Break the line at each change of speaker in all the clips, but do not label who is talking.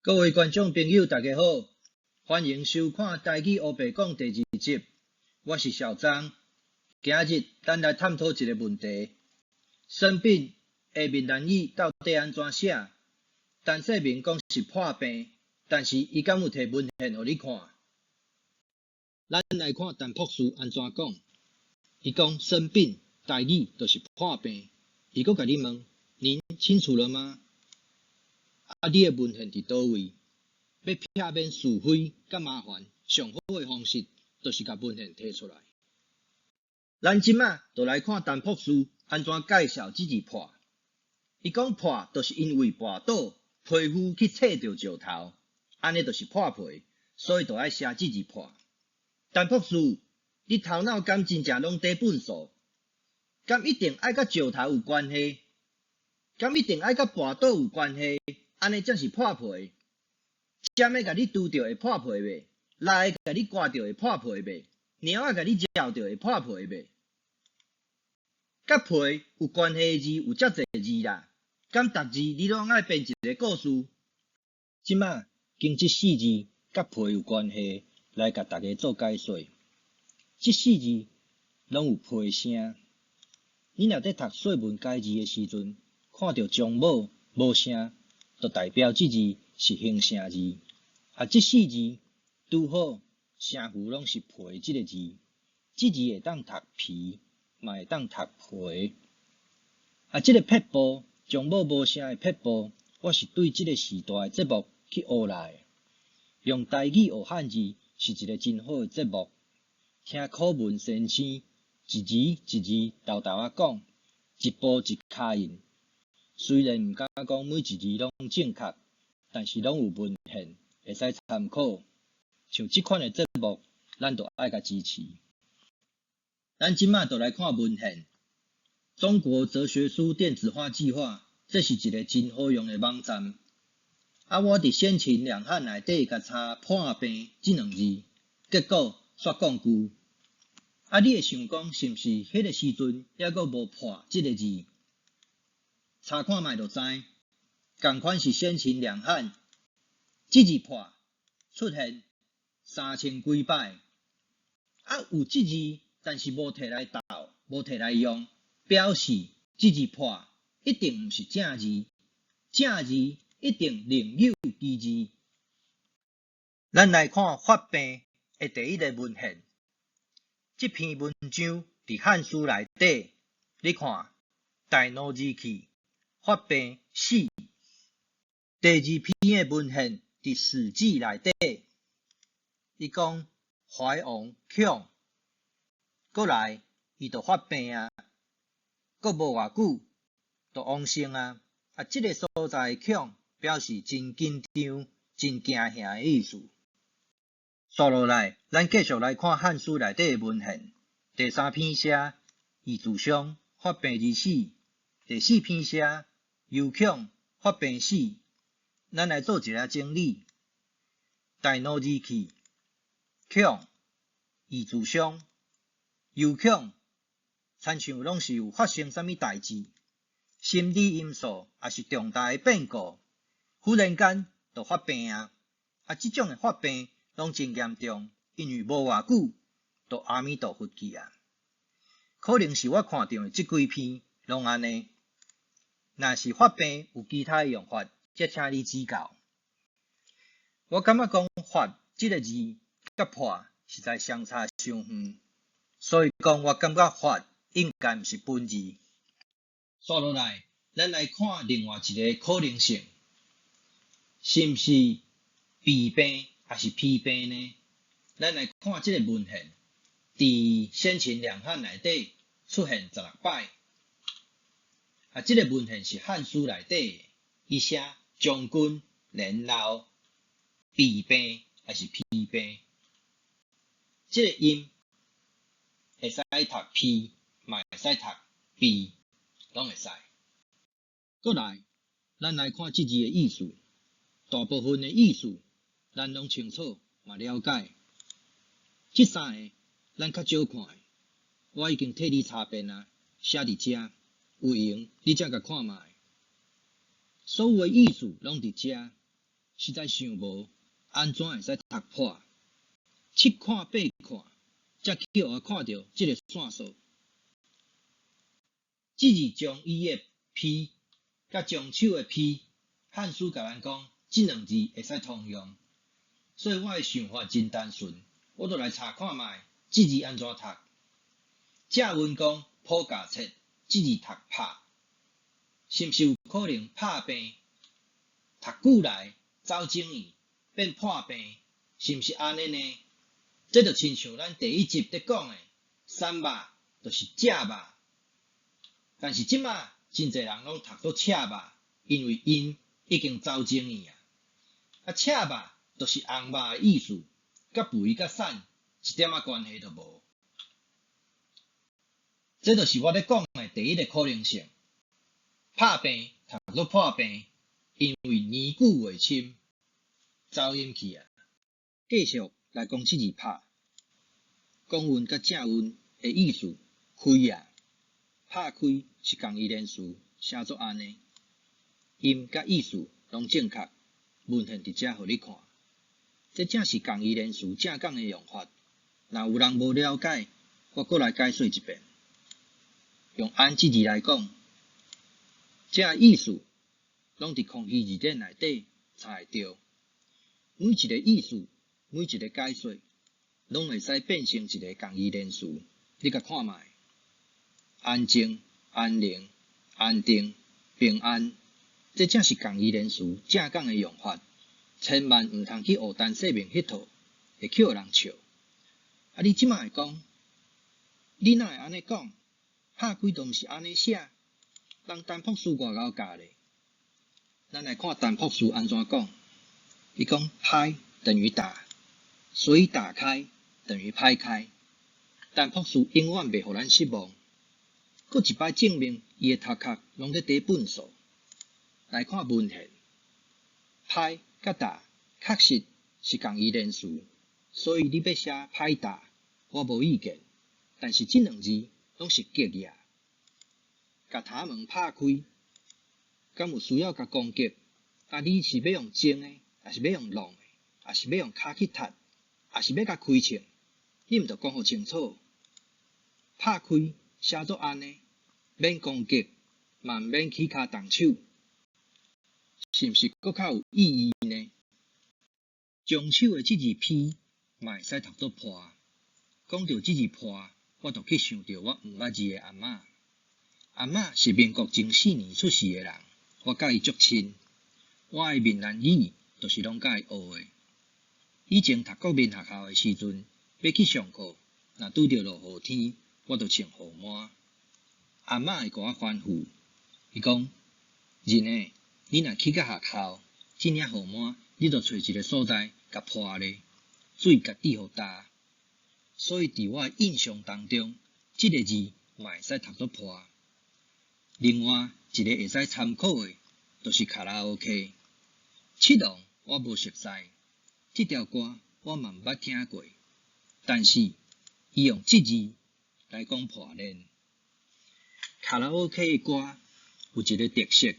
各位觀眾朋友，大家好，歡迎收看《台語烏白講》第二集，我是小張。今日咱來探討一個問題：生病的閩南語到底按怎寫？陳世明講是破病，但是伊敢有提文獻予你看？咱來看陳博士按怎講。伊講生病台語就是破病。伊閣共你問：您清楚了嗎？啊，你的文獻佇佗位？欲避免是非佮麻煩，上好的方式就是共文獻提出來。咱這馬就來看陳博士按怎介紹這字破。伊講破就是因為跋倒，皮膚去切著石頭，按呢就是破皮，所以就愛寫這字破。陳博士，你頭腦敢真正攏佇糞埽？敢一定愛佮石頭有關係？敢一定愛佮跋倒有關係？按呢才是破皮？針仔共你拮著會破皮袂？躝共你割著會破皮袂？貓仔共你咬著會破皮袂？佮皮有關係的字有遮濟字啦，敢逐字你攏愛編一個故事？這馬經這四字佮皮有關係，來共大家做解說。這四字攏有皮聲。你若佇讀說文解字的時陣，看著終母無聲，就代表這字是形聲字。啊，這四字拄好聲符攏是皮這个字，這字會當讀皮，嘛會當讀皮。啊，這个撇步終母無聲的撇步，我是對這个時代的節目去學來的。用台語學漢字是一个真好的節目，聽考文先生一字一字沓沓仔講，一步一跤印。雖然毋敢講每一字攏正確，但是攏有文獻會使參考。像這款的節目，咱就愛共支持。咱這馬就來看文獻，《中國哲學書電子化計劃》，這是一个真好用的網站。啊，我佇先秦兩漢內底共查破病這兩字，結果煞講句。啊，你會想講是毋是彼个時陣猶閣無破這个字？查看覓就知，仝款是先秦兩漢，這字破出現三千幾擺。啊，有這字，但是無提來鬥，無提來用，表示這字破一定毋是正字，正字一定另有其字。咱來看發病的第一个文獻，這篇文章佇《漢書》內底，你看大怒而去，發病死。第二篇的文獻佇《史記》內底，伊講懷王恐，過來伊就發病啊，閣無偌久就往生啊。啊，這个所在的恐表示真緊張、真驚嚇的意思。紲落來，咱繼續來看《漢書》內底的文獻。第三篇寫伊自傷發病而死，第四篇寫猶恐發病死。咱來做一下整理：大怒而去，恐，伊自傷，猶恐，親像攏是有發生啥物代誌，心理因素抑是重大的變故，忽然間就發病啊！啊，這種的發病攏真嚴重，因為無偌久就阿彌陀佛去啊。可能是我看著的這幾篇攏按呢。若是發病有其他的用法，則請你指教。我感覺講發這个字佮破實在相差傷遠，所以講我感覺發應該毋是本字。紲落來，咱來看另外一个可能性，是毋是痹病抑是疲病呢？咱來看這个文獻，佇先秦兩漢內底出現16擺。啊，這个文獻是《漢書》內底的，伊寫將軍年老痹病抑是疲病？這个音會使讀疲，嘛會使讀痹，攏會使。過來，咱來看這字的意思。大部分的意思，咱攏清楚嘛了解。這三个咱較少看，我已經替你查遍啊，寫佇遮，有閒你才共看覓。所有的意思攏佇遮，實在想無按怎會使讀破，七看八看，才去予我看著這个線索。這字將語的批佮將手的披，漢書共咱講，這兩字會使通用，所以我的想法真單純，我就來查看覓，這字按怎讀。正文講普架冊，這字讀拍，是毋是有可能拍病？讀久來走精去，變破病，是毋是按呢呢？這就親像咱第一集佇講的，三肉就是食肉，但是這馬真濟人攏讀做赤肉，因為𪜶已經走精去啊。啊，赤肉就是紅肉的意思，佮肥佮瘦一點仔關係都無。這就是我咧講的第一个可能性。拍病讀做破病，因為年久月深，走音去啊。繼續來講這字拍，講韻佮正韻的意思開啊，拍開是仝義連詞，寫做按呢，音佮意思攏正確，文獻佇遮予你看。這正是仝義連詞正港的用法。若有人無了解，我閣來解說一遍。用按這字來講，這意思攏佇康熙字典內底查會著。每一个意思，每一个解說，攏會使變成一个仝義連詞。你共看覓，安靜、安寧、安定、平安，這正是仝義連詞正港的用法。千萬毋通去學陳世明彼套，會去予人笑。啊，你這馬會講，你哪會按呢講？拍開都毋是按呢寫，人陳博士偌𠢕教咧。咱來看陳博士按怎講。伊講拍等於打，所以打開等於拍開。陳博士永遠袂予咱失望，閣一擺證明伊的頭殼攏咧綴糞埽。來看文獻，拍佮打確實是仝義連詞，所以你欲寫拍打，我無意見。但是這兩字攏是結義，共頭門拍開，敢有需要共攻擊？啊，你是欲用前的，抑是欲用挵的，抑是欲用跤去踢，抑是欲共開銃？你毋著講予清楚。拍開寫做按呢，免攻擊，嘛毋免起跤動手，是毋是閣較有意義呢？將手的這字披嘛會使讀做破。講著這字破，我就去想著我毋捌字的阿嬤。阿嬤是民國前四年出世的人，我佮伊足親。我的閩南語就是攏佮伊學的。以前讀國民學校的時陣，欲去上課，若拄著落雨天，我就穿雨帽。阿嬤會共我吩咐，伊講：仁欸，你若去到學校，這領雨帽你著揣一个所在共披咧，水家己予焦。所以佇我的印象當中，這个字嘛會使讀做破。另外一个會使參考的，就是卡拉 OK。七郎我無熟似，這條歌我嘛毋捌聽過，但是伊用這字來講破練。卡拉 OK 的歌有一个特色，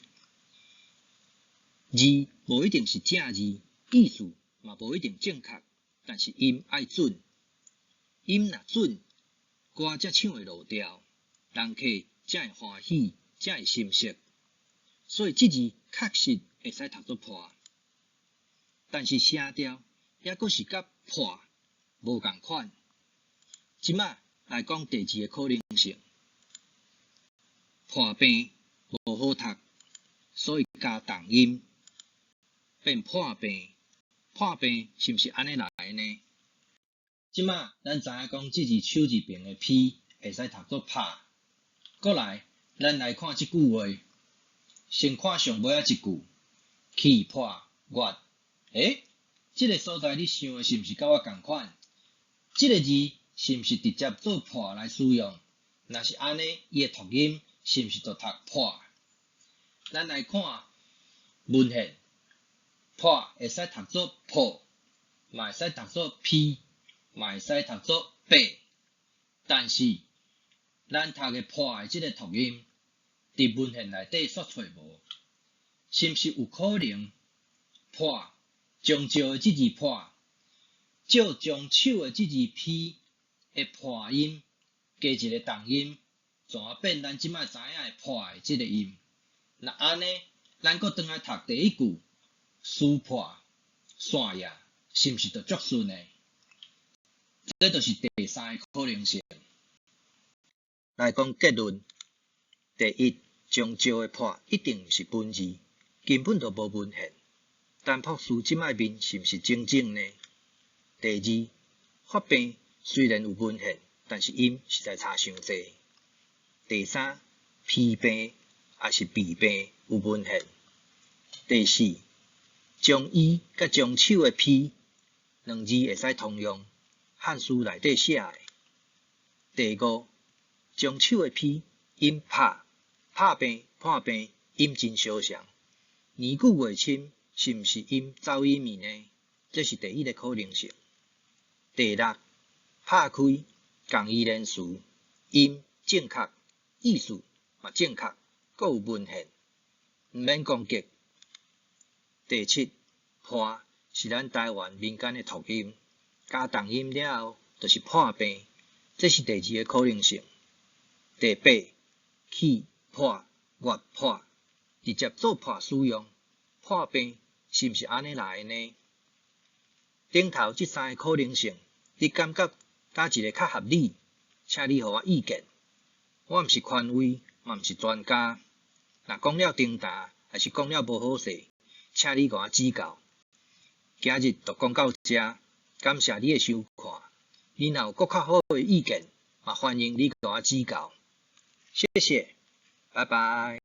字無一定是正字，意思嘛無一定正確，但是音愛準。音若準，歌才唱會落調，人客才會歡喜，才會心適。所以這字確實會使讀做破，但是聲調猶閣是佮破無仝款。這馬來講第二个可能性，破病無好讀，所以加重音變破病。破病是毋是按呢來的呢？這馬咱知影講這字手字爿的披會使讀做拍。閣來，咱來看這句話，先看上尾仔一句，氣破月。欸，這个所在你想的是毋是佮我仝款？這个字是毋是直接做破來使用？若是按呢，伊的讀音是毋是就讀破？咱來看文獻，破會使讀做破，嘛會使讀做披，嘛會使讀做白。但是咱讀的破的這个讀音，佇文獻內底煞揣無，是毋是有可能破將照的這字破，照將手的這字披的破音加一个重音，怎啊變咱這擺知影的破的這个音？若按呢，咱閣轉來讀第一句，撕破散頁，是毋是就足順的？這就是第三个可能性。來講結論，第一，將照的破一定毋是本字，根本就無文獻。陳博士這擺問是毋是整整呢？第二，發病雖然有文獻，但是音實在差傷濟。第三，批病抑是弊病有文獻。第四，將衣佮將手的披兩字會使通用，漢書內底寫的。第五，將手的披音拍，拍病破病音真相像，年久月深是毋是音走音呢？這是第一个可能性。第六，拍開仝義連詞，音正確，意思嘛正確，閣有文獻，毋免攻擊。第七，破是咱台灣民間的讀音，加重音了後就是破病，這是第二个可能性。第八，氣破月破，直接做破使用，破病是毋是按呢來的呢？頂頭這三个可能性，你感覺佗一个較合理？請你予我意見。我毋是權威，嘛毋是專家。若講了重沓，抑是講了無好勢，請你共我指教。今日就講到遮，感謝你的收看。你若有閣較好的意見，嘛歡迎你共我指教。謝謝，拜拜。